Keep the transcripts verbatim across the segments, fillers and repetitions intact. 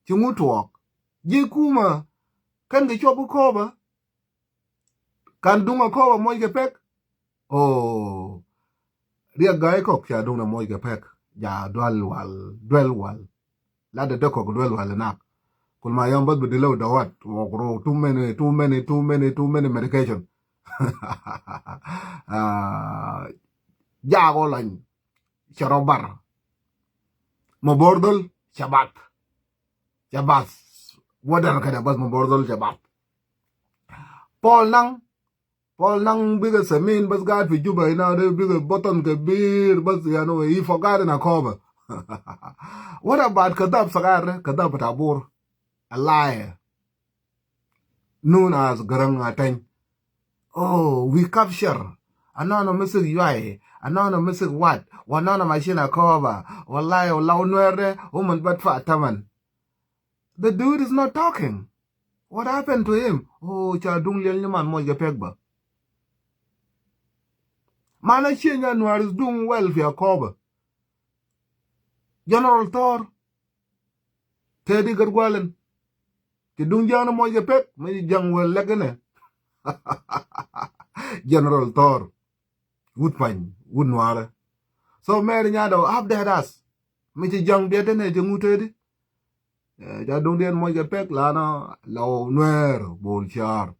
Ci ŋut tuɔɔk. Ji̱ kumä kän kɛ cuɔp kä Kɔbä. Kan duŋ a Kɔbä muɔc kɛ pek. Oh. Riɛk ga̱a̱c kɔk ca duŋ na muɔc kɛ pek. Ja dual wal, duel wal. Lat dee kɔk duel wal nak. Kul ma yɔm bath bi di lɛw dawat. Wok ro too many, too many, too many, too many medication. Ah, jaak ɔ lany. Cɛ rɔ bar. Ma bor dhol cɛ bath. Cɛ bath. Wadar kɛnɛ bas ma bor dhol cɛ bath. Paul naŋ. Paul naŋ bikɛ samin bas gaat fi Juba ina de bikɛ boton kɛ bir bas yani he forgot ina Kɔbä. What about kadhab sagar de? Kadhab ta bor. A liar. Known as Garang Ateny. Oh, we capture. Anɔnɔ misik yuay. Anɔnɔ misik wat. Wanɔnɔ machine a Kɔbä. Wallahi, wala unwɛr de, woman bat fa taman. The dude is not talking. What happened to him? Oh, ca duŋ liɛl ni man muɔc kɛ pek bä. Mana cie nya Nuäär is doing well fi a Kɔbä. General Thor. Tëëdi gät gualin. Ci duŋ ja̱a̱n muɔc kɛ pek, mi ci ja̱ŋ wël lɛk inɛ. General Thor. Wut pany, wut Nuäärä. So Mary Nyadɔw, update us. Mi ci ja̱ŋ biɛt inɛ ci ŋut tëëdi. Eh, ca duŋdiɛn muɔc kɛ pek lanɔ, lɔw Nuɛɛr, bol caar.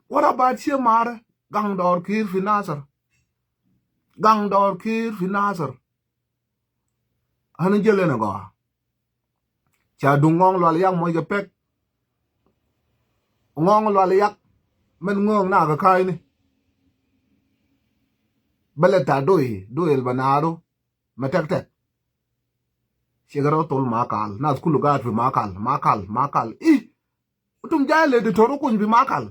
What about cie maarä? Gaŋ dɔɔr ki̱i̱r fi Nasir. Gaŋ dɔɔr ki̱i̱r fi Nasir. Ɣän jiɛl ɛn ɛ gɔaa. Ca duŋ Ŋɔŋ Lual Yak muɔc kɛ pek. Ŋɔŋ Lual Yak. Mɛn ŋööŋ nakä ka̱a̱cni. Bä lɛ ta̱a̱ do̱i, do̱i ɛl bä naaru. Mɛ tɛk tɛk. Cikɛ rɔ thol Makal. Nath kulu gaat fi Makal, Makal, Makal. Ih! Utum jay lɛ di to̱r ukuny fi Makal.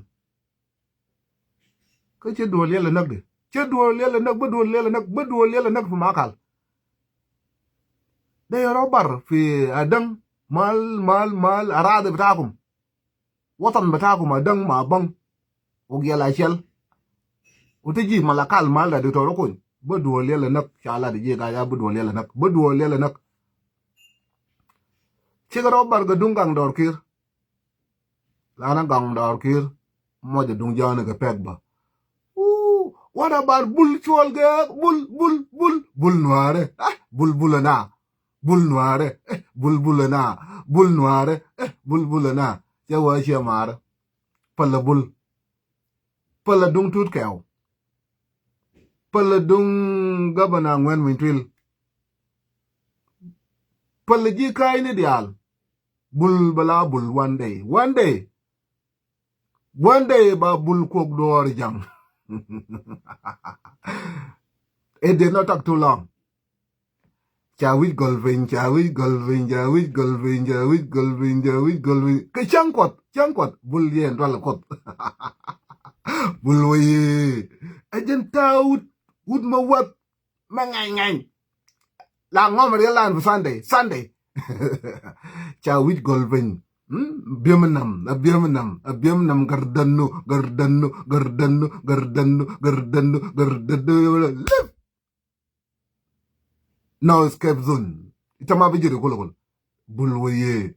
Kä cɛ duɔl yɛl ɛ näk di. Cɛ duɔl yɛl ɛ näk, bä duɔl yɛl ɛ näk, bä duɔl yɛl ɛ näk fi Makal. De yɛ rɔ bar fi Adäŋ, mal, mal, mal, aradhi bitakum. Watan bitakum Adäŋ ma Bäŋ. Wok yɛl a cɛl. Wut ti ji̱ Malakal mal da di tɔr kuny. Bä duɔl yɛl ɛ näk, ca lat di ji̱ ga̱a̱c a bä duɔl yɛl ɛ näk, bä duɔl yɛl ɛ näk. Cikɛ rɔ bar kɛ duŋ gaŋ dɔɔr ki̱i̱r. Lanɛ gaŋ dɔɔr ki̱i̱r. Mɔc ɛ duŋ ja̱a̱n kɛ pɛk bä. Ooh, what about bul cuɔl gɛ bul, bul, bul, bul Nuäärä. Ah, bul, bul ɛna. Bul Nuäärä. Eh, bul, bul ɛna. Bul Nuäärä. Eh, bul, bul ɛna. Cɛ wä ciɛ maarä. Pälɛ bul. Pälɛ duŋ Tut Kɛw. Pälɛ duŋ Gabana Ŋuɛn Muny Tuil. Pälɛ ji̱ ka̱a̱cni diaal. Bul bä la bul one day. One day. One day ba bul kuɔk duɔɔr jaŋ. It did not take too long. Ca wi̱c gɔl piny, ca wi̱c gɔl piny, ca wi̱c gɔl piny, ca wi̱c gɔl piny, ca wi̱c gɔl piny. Kɛ cäŋ kuɔth, cäŋ kuɔth. Bul yɛn dual kuɔth. Bul wä yee. Ɛ jɛn ta̱a̱ wut, wut ma wäth. Mɛ ŋɛny ŋɛny. La ŋɔm riɛl lan fi Sunday, Sunday. Ca wi̱c gɔl piny. Hmm? Biɛm nam, a biɛm nam, a biɛm nam gardanu, gardanu, gardanu, gardanu, gardanu, gardanu. Lip. No escape zone. Ita ma bi jiri kul kul. Bul wä yee.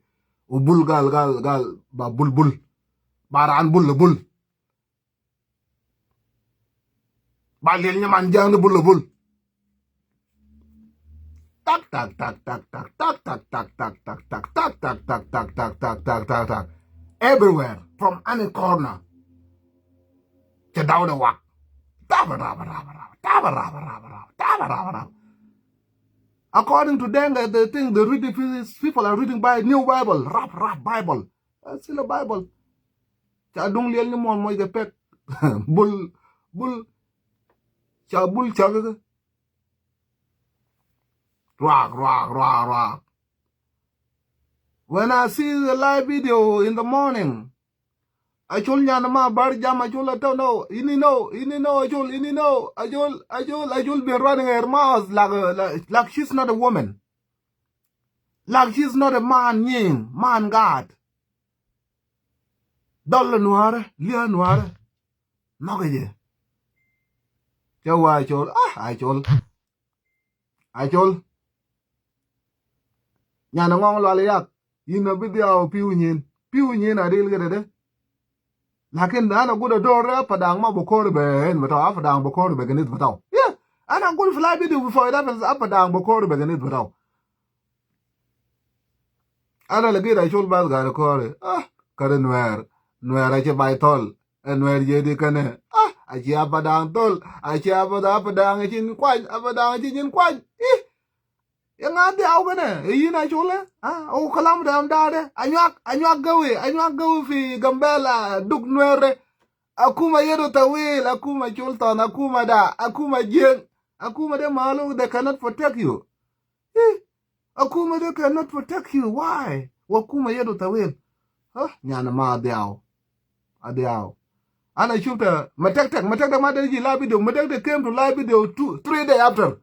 U bul gal, gal, gal. Ba bul, bul. Ba ran bul, bul. Ba liɛl nyaman ja̱a̱ŋ ni bul a bul. Tak, tak, tak, tak, tak, tak, tak, tak, tak, tak, tak, tak, tak, tak, tak, tak, tak, tak, tak. Everywhere, from any corner. Cɛ daw de wak. Taba, raba, raba, raba, taba, raba, raba, raba, taba, raba, raba. According to them, they, they think the reading pe-, people are reading by new Bible, rap, rap Bible. That's still a Bible. Ca duŋ liɛl ni muɔn mɔc kɛ pɛk. Bul, bul. Ca bul ca kɛ kɛ. Ruak, ruak, ruak, ruak. When I see the live video in the morning, Acol nyan ma bar jam Acol a tell no, ini no, ini no, Acol, ini no, Acol, Acol, Acol been running her mouth like a, like, like she's not a woman. Like she's not a man nying, man God. Dɔl Nuäärä, lia̱a̱ Nuäärä. Nhɔkɛ jɛ. Cɛ wa Acol, ah, Acol. Acol. Nyan Ŋɔŋ Lual Yak. Yin a bi dhiaw piu nyin. Piu nyin a dil kɛ dede. Lakin ana gudɛ dor a Padaŋ ma bukori bɛ en bɛ tau, a Padaŋ bukori bɛ gɛ nith bɛ tau. Yeah. Ana gud fi la video before it happens, a Padaŋ bukori bɛ gɛ nith bɛ tau. Ana lɛ gida cul bath gari kori. Ah, kari Nuɛr. Nuɛr a ci bay thol. Ɛ Nuɛr jedi kɛnɛ. Ah, a ci a Padaŋ thol. A ci a Padaŋ, a Padaŋ a ci nyin kuany. A Padaŋ a ci nyin kuany. Ih. Yɛ ŋa dhiaw kɛnɛ, ɛ yin a culɛ, a, ɛ wä kalam dam daadɛ, a nyuak, a nyuak gäwi, a nyuak gäwi fi Gambɛla duk Nuɛrɛ. Akuma yedu tawil, akuma Sultan, akuma da, akuma jieng, akuma de malu, they cannot protect you. Ih, akuma de cannot protect you, why? Wa akuma yedu tawil. Ha, nyana ma a dhiaw. A dhiaw. Ana shufta, Matek Tek, Matek Tek ma de ji la video, Matek Tek came to live video two, three day after.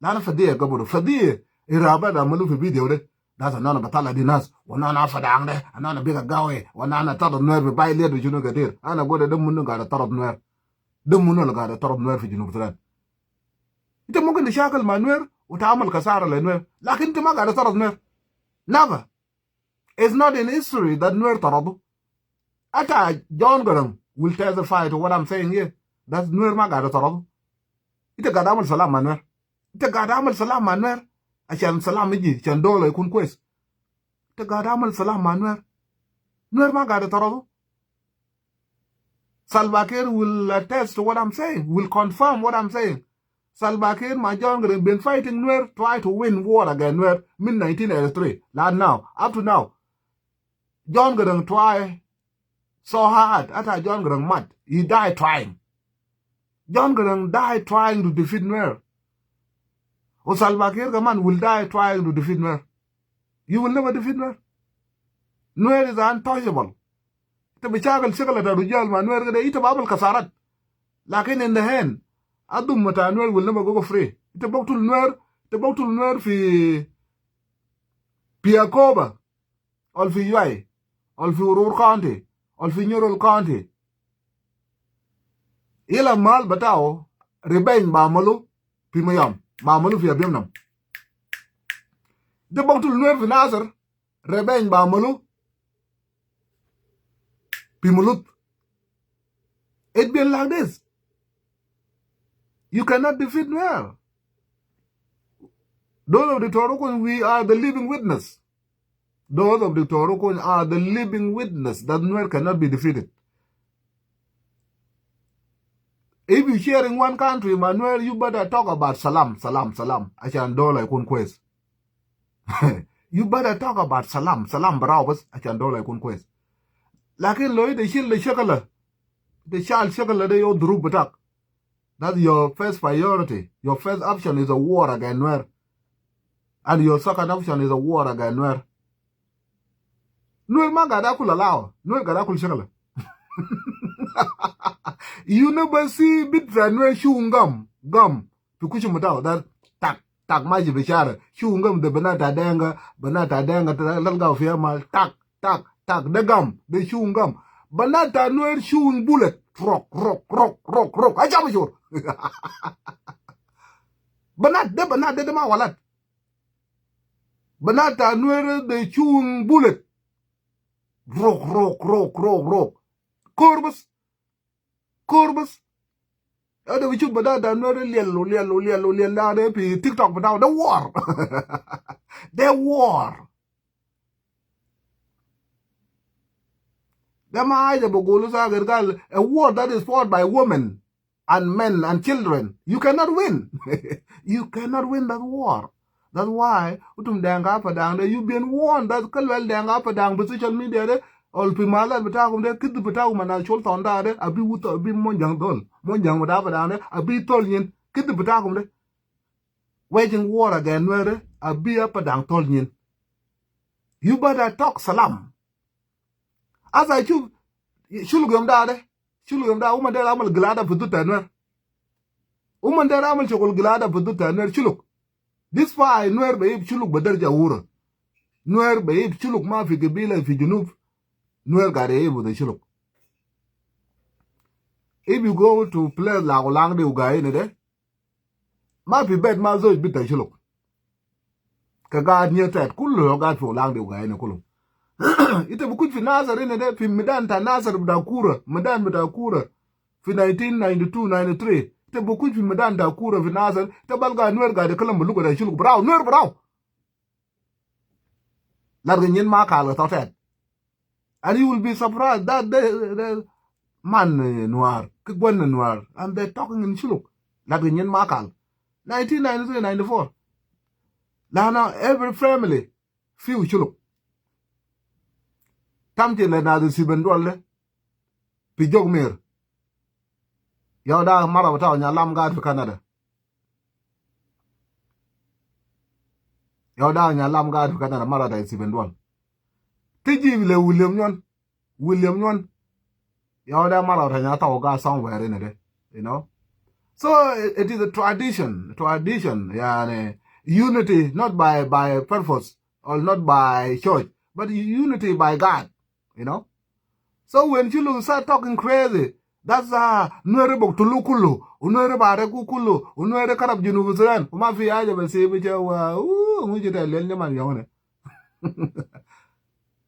Lana fadiya gabulu, fadiya. Iraba da malu fi video de. Das anana batala di nas. Wa nana Padaŋ de. Anana biga gawi. Wa nana tarad Nuer bi bay liyad bi junu gadir. Ana gode de munu gada tarad Nuer. De munu la gada tarad Nuer fi Junub Sudan. Ita mumkin tashakal ma Nuer wa ta amal kasara le Nuer. Lakin ita ma gada tarad Nuer. Never. It's not in history that Nuer taradu. Ata John Garang will testify to what I'm saying here. That Nuer ma gada taradu. Ita gada amal salam ma Nuer. Ita gada amal salam ma Nuer. Ashan salam iji, ashan dola yakun kwes. Ita gada amal salam ma Nuer. Nuer ma gada taradu. Salva Kiir will attest to what I'm saying, will confirm what I'm saying. Salva Kiir ma John Garang been fighting Nuer, try to win war against Nuer, min nineteen eighty-three. Lad now, up to now. John Garang try so hard, ata John Garang mat. He died trying. John Garang died trying to defeat Nuer. Wa Salva Kiir kaman will die trying to defeat Nuer. You will never defeat Nuer. Nuer is untouchable. Ita bi shakal shakal ta rujal ma Nuer kede, ita bi amal kasarat. Lakin in the end, adum ta Nuer will never go free. Ita bi baktul Nuer, ita bi baktul Nuer fi, fi Akobo, wala fi Yuay, wala fi Urur County, wala fi Nyirol County. Ila mal bataw, revenge ba malu fi Mayom, ba malu fi Abiemnom. Ita bi baktul Nuer fi Nasir, revenge ba malu fi Muluth. It been like this. You cannot defeat Nuer. Those of Doctor Okony, we are the living witness. Those of Doctor Okony are the living witness that Nuer cannot be defeated. If you sharing one country ma Nuer, you better talk about salam, salam, salam. Ashan dola yakun kwes. You better talk about salam, salam barau bas, ashan dola yakun kwes. Lakin lo ita shil le shakala, ita shal shakala de yo durub bitak. That's your first priority. Your first option is a war against Nuer. And your second option is a war against Nuer. Nuer ma gada akul alawa. Nuer gada akul shakala. You never see bit ta Nuer shu ngam, gam. Fi kush mutaw da tak, tak mashi bi shara. Shu ngam de banat ta Denga, banat ta Denga ta lalga fi amal. Tak, tak, tak. De gam, de shu ngam. Banat ta Nuer shu bullet. Rok, rok, rok, rok, rok. Aja bishur. Banat de, banat de, de ma walad. Banat ta Nuer de shu bullet. Rok, rok, rok, rok, rok. Kor bas. Kor bas. Ade bi shuf banat ta Nuer liel, liel, liel, liel, liel, da de fi TikTok bitaw. De war. De war. De ma haja bi gulu sa gal, a war that is fought by women and men and children. You cannot win. You cannot win that war. That's why utum Denga Padaŋ de, you been warned that kal wel Denga Padaŋ bi social media de, ol fi malat bitakum de, kid bitakum ana shol tonda de, abi wuto, abi Monjang dol. Monjang bita Padaŋ de, abi tol nyin. Kid bitakum de. Waging war against Nuer de, abi a Padaŋ tol nyin. You better talk salam. Asa shuf, Shuluk yom da de. Shuluk yom da, uman der amal gilada fi dud ta Nuer. Uman der amal shokol gilada fi dud ta Nuer, Shuluk. This why Nuer be yib Shuluk be derja wura. Nuer be yib Shuluk ma fi gabila fi Junub. Nuer gade yib de Shuluk. If you go to place la Ulang de Ugai ne de, ma fi bet ma zoj bita Shuluk. Ke gad nyet tet, kullu lo gad fi Ulang de Ugai ne kullu. Ita bi kuc fi Nasir ina de, fi midan ta Nasir bita Kura, midan bita Kura. Fi nineteen ninety-two, ninety-three. Ita bi kuc fi midan ta Kura fi Nasir, ita balga Nuer gade kalam bi luga ta Shuluk, brau, Nuer brau. Lat ga nyin ma kal ga thot tɛt. And you will be surprised that they, they man, eh, Nuer, ki gwen Nuer, and they talking in Shuluk. Lat ga nyin ma kal. Nineteen ninety-three, ninety-four. Lana every family, few Shuluk. Tam ti le na di siben dual le. Pi jok mir. Yau da mara bita nya lam gad fi Canada. Yau da nya lam gad fi Canada mara ta siben dual. Tiji le William Nyon. William Nyon. Yau da mara ta nya ta ga somewhere in a day. You know? So it, it is a tradition, tradition, yani, unity, not by, by purpose or not by church, but unity by God, you know. So when Shuluk start talking crazy, that's, uh, Nuer bok tulu kulu, Nuer barek kulu, Nuer karab Junub Sudan, ma fi haja bas bicha wa, uh, muji ta lel nyaman yone.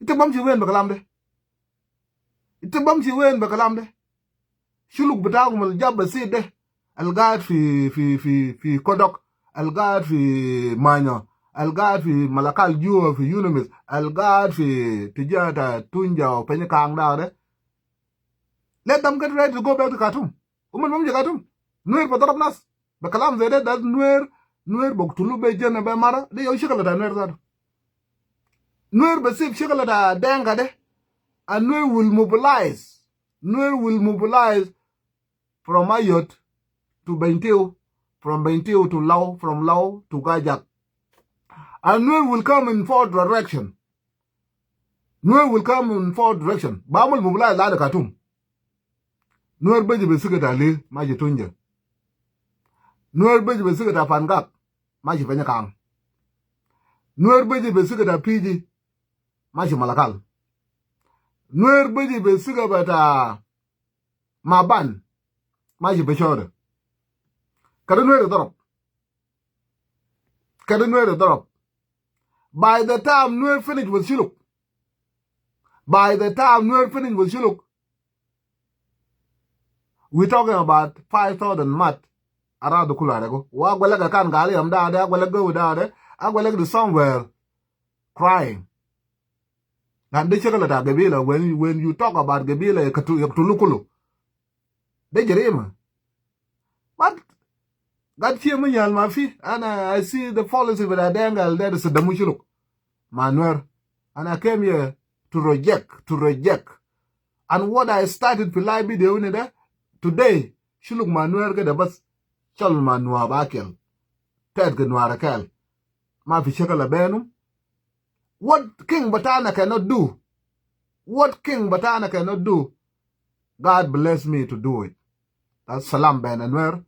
Ita bam shi wen bakalam de. Ita bam shi wen bakalam de. Shuluk bitakum al jab basit de. Al gaid fi, fi, fi, fi Kodok. Al gaid fi Manya. Al gaid fi Malakal Jua fi Unamith. Al gaid fi tija ta Tunja u Penyikang da de. Let them get ready to go back to Khartoum. Uman bam je Khartoum. Nuer badarab nas. Bakalam zede, da Nuer, Nuer bok tulu be jena be mara. De yau shikala ta Nuer zatu. Nuer basib shikala ta Denka de. And Nuer will mobilize. Nuer will mobilize from Ayot to Bentiu, from Bentiu to Lau, from Lau to Gajak. And Nuer will come in four direction. Nuer will come in four direction. Bamul mobilize la de Khartoum. Nuer beji be siga ta Lir, mashi Tunja. Nuer beji be siga ta Pangak, mashi Penyikang. Nuer beji be siga ta Piji, mashi Malakal. Nuer beji be siga bita Maban, mashi Peshore. Kede Nuer darab. Kede Nuer darab. By the time Nuer finish with Shuluk, by the time Nuer finish with Shuluk, we talking about five thousand mat. Aradu kula rego. Wa gwelek kan gali am da de, gwelek go da de, gwelek the somewhere crying. Lan de shikala ta gabila, when, when you talk about gabila, yaktulu kulu. De jarima. But gat shia ma yal ma fi. Ana, I see the policy bita Denka al de sidamu Shuluk ma Nuer. And I came here to reject, to reject. And what I started fi live video ini de, today, Shuluk ma Nuer kede bas, shal ma Nuer ba kel. Tet ke Nuer kel. Ma fi shikala benum. What king batana cannot do, what king batana cannot do, God bless me to do it. That's salam bena Nuer.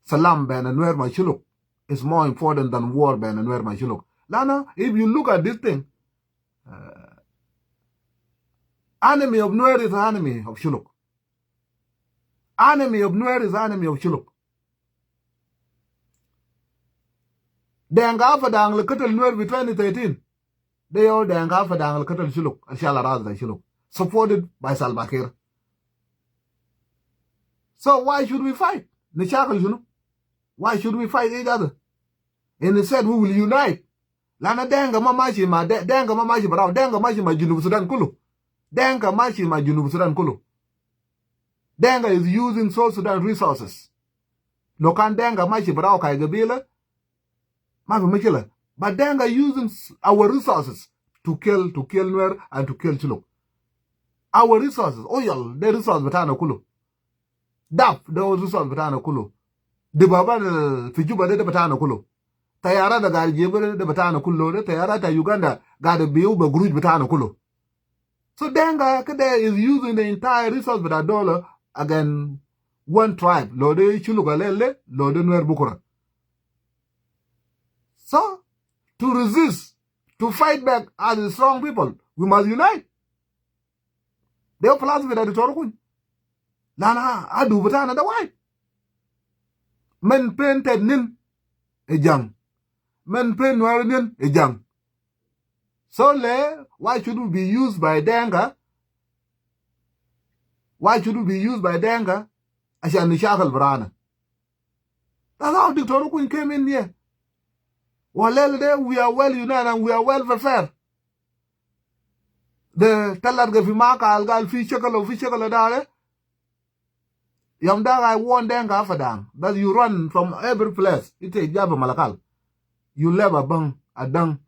Salam bena Nuer ma Shuluk is more important than war bena Nuer ma Shuluk. Lana, if you look at this thing, uh, enemy of Nuer is enemy of Shuluk. Enemy of Nuer is enemy of Shuluk. Denka Padang le katal Nuer fi twenty thirteen. De yau Denka Padang le katal Shuluk, al shal araz ta Shuluk, supported by Salva Kiir. So why should we fight? Nishakal shunu? Why should we fight each other? And instead we will unite. Lana Denka ma mashi ma De-, Denka ma mashi barau, Denka mashi ma Junub Sudan kulu. Denka mashi ma Junub Sudan kulu. Denka is using South Sudan resources. Lo kan Denka mashi barau kai gabila, ma fi mushkila. But Denka using s-, our resources to kill, to kill Nuer and to kill Shuluk. Our resources, oil, de resource bitana kulu. Dab, de resource bitana kulu. Dibaba, eh, fi Juba de, de bitana kulu. Tayara de gari jibu de, de bitana kulu. De tayara ta Uganda gari biu be guruj bitana kulu. So Denka kede is using the entire resource bita dola against one tribe. Lo de Shuluk alele, lo de Nuer bukura. So, to resist, to fight back as a strong people, we must unite. De plus bita Doctor Kuny. Lana adu bitana de wide. Men pen Tet nin e jang. Men pen Nuer nin e jang. So lɛ, why should we be used by Denka? Why should we be used by Denka? Ashan nishakal barana. That's how Diktor Kuny came in here. Walel de, we are well united and we are well prepared. De talat ga fi Malakal gal fi shakal, fi shakal dare. Yom dak I warn Denka Apadang that you run from every place. Ita jaba Malakal. You left Abang, Adang,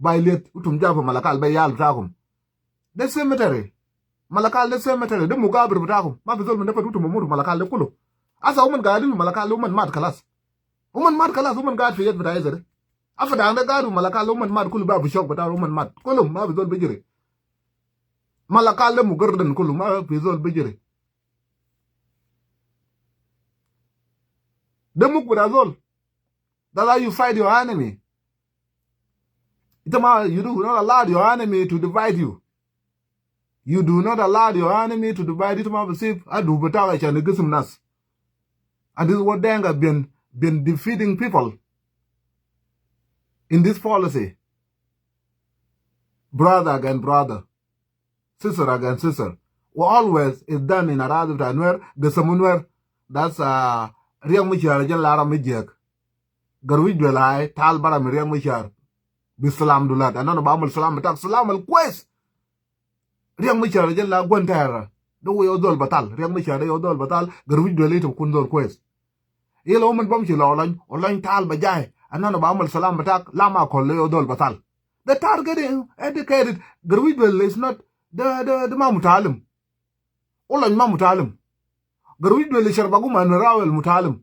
Bailet, utum jaba Malakal, be yal bitakum. De cemetery. Malakal de cemetery. De mugabir bitakum. Ma fi zol min de fat utum bamut Malakal de kulu. Asa uman gaidin Malakal, uman mat kalas. Uman mat kalas, uman gaid fi yet bita iza de. Apadang de gaid Malakal, uman mat kulu, ba fi shok bita uman mat. Kulu ma fi zol bijiri. Malakal de mugardan kulu, ma fi zol bijiri. De muk bita zol. That's how you fight your enemy. Ita ma, you do not allow your enemy to divide you. You do not allow your enemy to divide you. Ita ma basib adu bita ashan gisim nas. And this is what Denka been, been defeating people in this policy. Brother against brother. Sister against sister. Wa always is done in aradi bita Nuer, gisim Nuer. That's, uh, Riek Machar jal lara mi jek. Garwij Duel ai, tal bara mi Riek Machar. Bi salam dulat. Ana ana bamal salam bitak, salam al kwes. Riek Machar jal la gwan tayara. De wo yo zol batal. Riek Machar yo zol batal. Garwij Duel ita kun zol kwes. Yela uman bamshi la Olony, Olony tal bajai. Ana ana bamal salam bitak, Lam Akol yo zol batal. The target is educated. Garwij Duel is not the, the, the ma mutalim. Olony ma mutalim. Garwij Duel sharbagu ma Nuer al mutalim.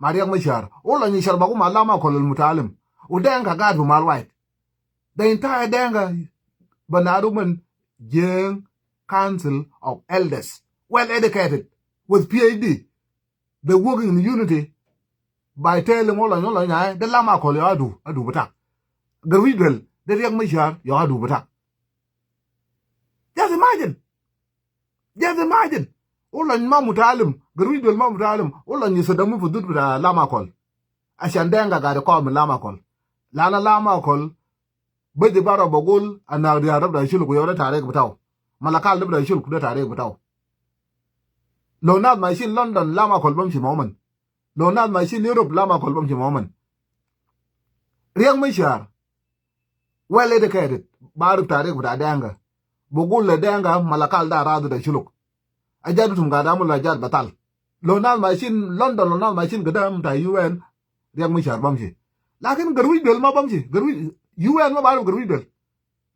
Ma Riek Machar. Olony sharbagu ma Lam Akol al mutalim. U Denka gaid fi Malwait. The entire Denka bana adu min Jieng Council of Elders. Well educated. With P H D. They working in unity. By telling Olony, Olony ai, de Lam Akol yo adu, adu bitak. Garwij Duel, de Riek Machar yo adu bitak. Just imagine. Just imagine. Olony ma mutalim, Garwij Duel ma mutalim, Olony yisadamu fi dud bita Lam Akol. Ashan Denka gaid kawm Lam Akol. Lana Lam Akol, baji bara bagul, ana Diar de bita Shuluk yo de tarik bitau. Malakal de bita Shuluk de tarik bitau. Lo nas mashin London, Lam Akol bamshi ma uman. Lo nas mashin Europe, Lam Akol bamshi ma uman. Riek Machar, well educated, barif tarik bita Denka. Bagul le Denka, Malakal de aradi bita Shuluk. Ajat bitum gaid amulu ajat batal. Lo nas mashin London, lo nas mashin gadam bita U N, Riek Machar bamshi. Lakin Garwij Duel ma bamshi. Garwij, U N ma barif Garwij Duel.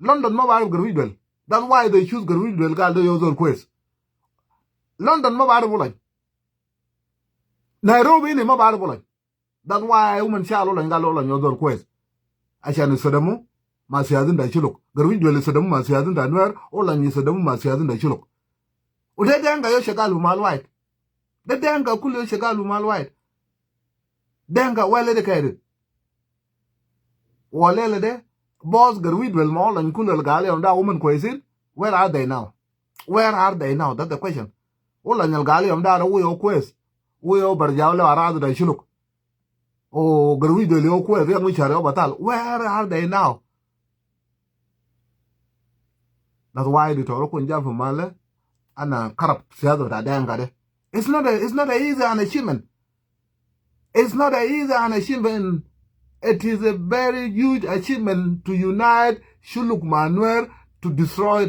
London ma barif Garwij Duel. That's why they choose Garwij Duel gal de yo zol kwes. London ma barif Olony. Nairobi ini ma barif Olony. That's why uman shal Olony gal Olony yo zol kwes. Ashan yisadamu ma siyasin bita Shuluk. Garwij Duel yisadamu ma siyasin bita Nuer, Olony yisadamu ma siyasin bita Shuluk. U de Denka yo shagal fi Malwait. De Denka kulu yo shagal fi Malwait. Denka well educated. Walel de, boss Garwij Duel ma Olony kulu al gal yom da uman kwesin, where are they now? Where are they now? That's the question. Olony al gal yom da, da wo yo kwes. Wo yo barjau le aradi bita Shuluk. O Garwij Duel yo kwes, Riek Machar yo batal. Where are they now? That's why Diktor Kuny jab fi mal de, ana karab siyasa bita Denka de. It's not a, it's not a easy an achievement. It's not a easy an achievement. It is a very huge achievement to unite Shuluk ma Nuer to destroy